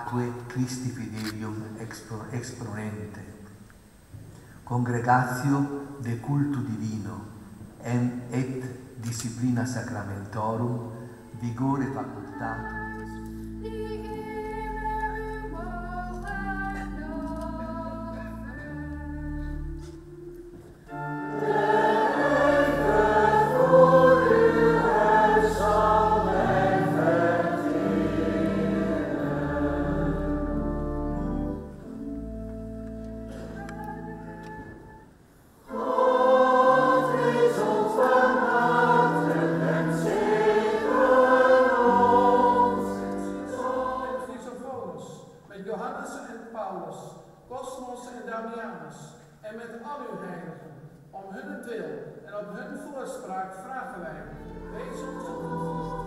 atque Christi fidelium exponente, congregatio de cultu divino et disciplina sacramentorum vigore facultatum. God is ons barmhartig en zegen ons. En Chrysogonus, met Johannes en Paulus, Cosmos en Damianus, en met al uw heiligen, om hunnentwil en op hun voorspraak vragen wij, wees ons.